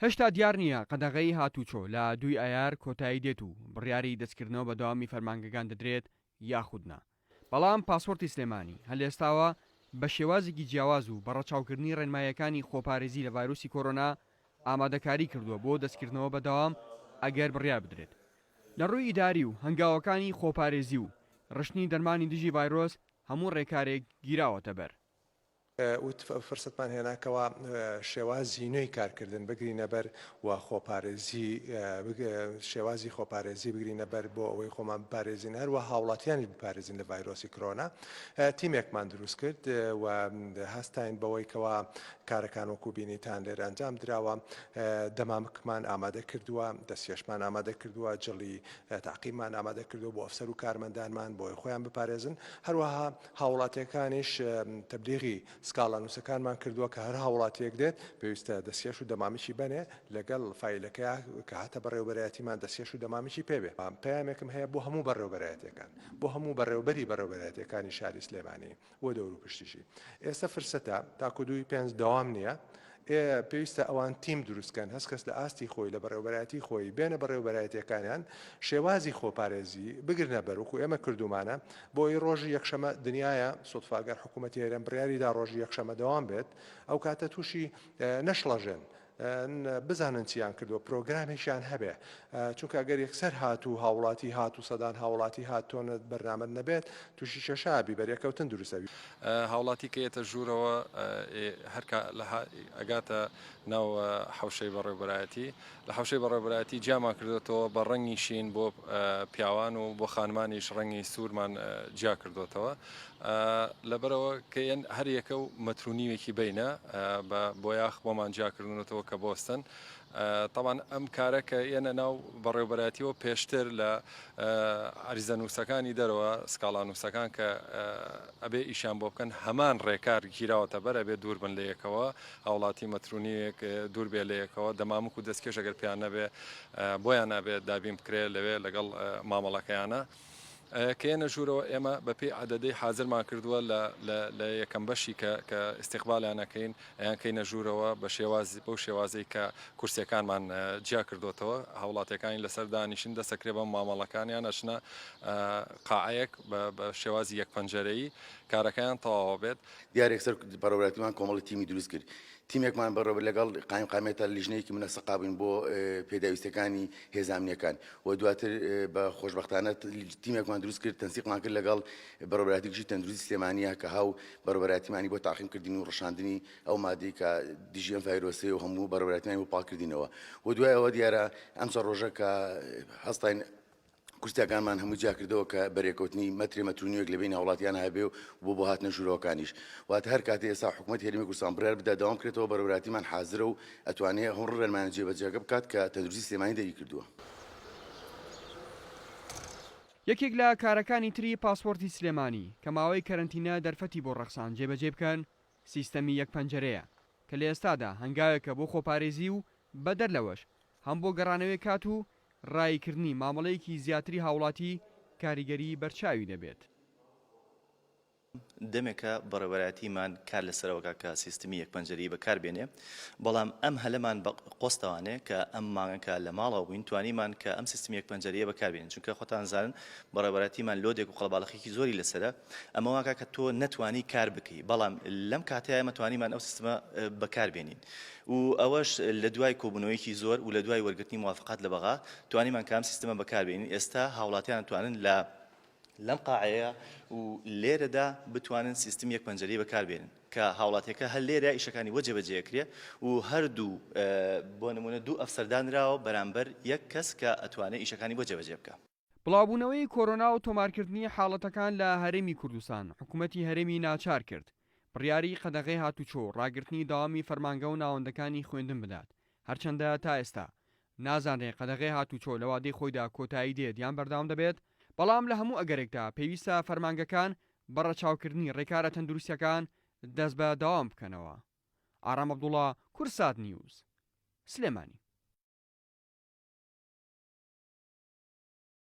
هێشتا دیار نییە قەدەغەی هاتووچۆ لە دووی ئایار کۆتایی دێت و بڕیاری دەستکردنەوە بە دەوامی فەرمانگەکان دەدرێت یاخود نا، بەڵام پاسپۆرتی سلێمانی هەر لەئێستاوە بە شێوازێکی جیاواز و بە ڕەچاوکردنی ڕێنماییەکانی خۆپارێزی لە ڤایرۆسی کۆرۆنا ئامادەکاری کردووە بۆ دەستکردنەوە بە دەوام ئەگەر بڕیار بدرێت. لە ڕووی ئیداری و هەنگاوەکانی خۆپارێزی و ڕشتنی دەرمانی دژی ڤایرۆس هەموو ڕێکارێک گیراوەتە بەر. وت، فرسەتمان هێنا کەوا شێوازی نوێی کارکردن بگرینە بەر و خۆپارێزی شێوازی خۆپارێزی بگرینە بەر بۆ ئەوەی خۆمان بپارێزین هەروە هاوڵاتیانیش بپارێزین لە ڤایرۆسی کرۆنا تیمێکمان دروست کرد و هەستاین بەوەی کەوا کارەکان وەکو بینیتان لێرە ئەنجام دراوە دەمامکمان ئامادە کردووە دەستکێشمان ئامادە کردووە جڵی تاقیمان ئامادە کردووە بۆ ئەفسەر و کارمەندانمان بۆی خۆیان بپارێزن هەروەها هاوڵاتیەکانیش تەبلیغی سکاڵانووسەکانمان کردووە کە هەر هاوڵاتیەک دێت پێویستە دەستکێش و دەمامکی بەنێ لەگەڵ فایلەکەیا کە هاتە بەڕێوەبەرایەتیمان دەستکێش و دەمامکی پێ بێ. پەیامێکم هەیە بۆ هەموو بەڕێوەبەرایەتیەکان بۆ هەموو بەڕێوەبەری بەڕێوەبەرایەتیەکانی شاری سلێمانی و دەوروپشتیشی ئێستا فرسەتە تاکو دووی پێنج دەوام نییە ئێ پێویستە ئەوان تیم دروست کەن هەس کەس لە ئاستی خۆی لە بەڕێوەبەرایەتی خۆی بێنە بەڕێوەبەرایەتیەکانیان شێوازی خۆپارێزی بگرنە بەر وەکو ئێمە کردومانە بۆ ئەوی ڕۆژی یەکشەمە دنیایە سوتفە گەر حکوومەتی هەرێم بڕیاری دا ڕۆژی یەکشەمە دەوام بێت ئەو کاتە تووشی نەشڵەژێن بزانن چیان کردووە پرۆگرامێکیان هەبێ چونکە ئەگەر یەکسەر هات و هاوڵاتی هات و سەدان هاوڵاتی هات تۆنە بەرنامەت نەبێت تووشی کێشە ئەبی بەرێکەوتن دروست ئەبی. هاوڵاتی کە یەتە ژوورەوە هەر کە ئەگاتە ناو حەوشەی بەڕێوبەرایەتی لە حەوشەی بەڕێوبەرایەتی جیامان کردۆتەوە بە ڕەنگی شین بۆ پیاوان و بۆ خانمانیش ڕەنگی سوورمان جیا کردۆتەوە لەبەرەوە کە یەن هەر یەکە و مەتر و نیوێکی بینە بە بۆیاخ بۆمان جیا کردونەتەوە کە بۆستن تەبعەن ئەم کارە کە یەنە ناو بەڕێوبەرایەتیەوە پێشتر لە عەریزەنووسەکانی دەرەوە سکاڵانووسەکان کە ئەبێ ئیشیان بۆ بکەن هەمان ڕێکار گیراوەتە بەر ئەبێ دوور بن لە یەکەوە هاوڵاتی مەترونیەک دوور بێ لە یەکەوە دەمامک و دەستکێش ئەگەر پێیان نەبێ بۆیان ئەبێ دابین بکرێ لەوێ لەگەڵ مامەڵەکەیانە. کە یەنە ژوورەوە ئێمە بە پێی عەدەدەی حازرمان کردووە لە لە لە یەکەم بەشی کە کە ئیستیقبالیان ئەکەین ئەیان کەینە ژوورەوە بە شێواز بەو شێوازەی کە کورسیەکانمان جیا کردۆتەوە هاوڵاتیەکانی لەسەر دانیشن دەست ئەکرێ بە مامەڵەکانیان ئەچنە قاعەیەک بە بە شێوازی یەک پەنجەرەیی کارەکەیان تەواوە بێت. دیارە یەکسەر بەڕێوەبەرایەتیمان کۆمەڵی تیمی دروست کرد تیمێکمان بەڕێوە لەگەڵ قایمقامیەتە لیژنەیەکی منەسەقا بووین بۆ پێداویستیەکانی هێزە ئەمنیەکان و دواتر بە خۆشبەختانە تیمێکمان دروست کرد تەنسیقمان کرد لەگەڵ بەڕێوەبەرایەتی گشتی تەندروستی سلێمانیە کە هاو بەڕێوەبەرایەتیمانی بۆ تاقیم کردین و ڕشاندنی ئەو مادەی کە دژی ئەم ڤایرۆسەیە و هەموو بەڕێوەبەرایەتیمانی بۆ پاک کردینەوە و دوای ئەوە دیارە ئەم چەند ڕۆژە کە هەستاین کورسیەکانمان هەموو جیا کردەوە کە بەرێکەوتنی مەترێ مەتر و نیوێک لە بەینی هاوڵاتیان هەبێ و بۆ بۆ هاتنە ژوورەوەکانیش واتە هەر کاتێ ئێستا حکومەتی هەرێمی کوردستان بڕیار بدا دەوام بکرێتەوە بەڕێوەبەرایەتیمان حازرە و ئەتوانێ هەموو ڕێنمایانە جێبەجێکە بکات کە تەندروستی سلێمانی دەری کردووە. یەکێک لە کارەکانی تری پاسپۆرتی سلێمانی کە ماوەی کەرەنتینە دەرفەتی بۆ ڕەخسان جێبەجێ بکەن سیستەمی یەک پەنجەرەیە کە لە ئێستادا هەنگاوێکە بۆ خۆپارێزی و بەدەر لەوەش هەم بۆ گەڕانەوەی کات و ڕاییکردنی مامەڵەیەکی زیاتری هاوڵاتی کاریگەری بەرچاوی دەبێت. دەمێکە بەڕێوەبەرایەتیمان کار لەسەرەوەکە کە سیستمی یەک پەنجەرەیی بەکار بێنێ، بەڵام ئەم هەلەمان بە قۆستەوانێ کە ئەم مانگە کە لە ماڵەوە بووین توانیمان کە ئەم سیستمی یەک پەنجەرەیە بەکار بێنین، چونکە خۆتان زانن بەڕێوەبەرایەتیمان لۆدێک و قەڵەباڵخێکی زۆری لەسەرە، ئەمە واکا کە تۆ نەتوانی کار بکەی، بەڵام لەم کاتەیا ئێمە توانیمان ئەو سیستمە بەکار بێنین و ئەوەش لە دوای کۆبوونەوەیەکی زۆر و لە دوای وەرگرتنی موافقات لە بەغا توانیمان کە ئەم سیستمە بەکار بێنین، ئێستا هاوڵاتیان توانن لە لەم قاعەیە و لێرەدا بتوانن سیستمی یەک پەنجەرەی بەکار بێنن کە هاوڵاتیەکە هەر لێرە ئیشەکانی بۆ جێبەجێ ئەکرێ و هەردوو بۆ نمونە دوو ئەفسەر دانراوە بەرامبەر یەک کەس کە ئەتوانێ ئیشەکانی بۆ جێبەجێ بکا. بڵاوبوونەوەی کۆرۆنا و تۆمارکردنی حاڵەتەکان لە هەرێمی کوردستان، حکومەتی هەرێمی ناچار کرد بڕیاری قەدەغەی هاتوچۆ و ڕاگرتنی دەوامی فەرمانگە و ناوەندەکانی خوێندن بدات، هەرچەندە تا ئێستا نازانرێ قەدەغەی هاتوچۆ لە وادەی خۆیدا کۆتایی دێت یان بەردەوام دەبێت، بەڵام لە هەموو ئەگەرێکدا پێویستە فەرمانگەکان بە ڕەچاوکردنی ڕێکارە تەندروستییەکان دەست بە دەوام بکەنەوە. ئارام عەبدوڵا، کوردسات نیوز، سلێمانی.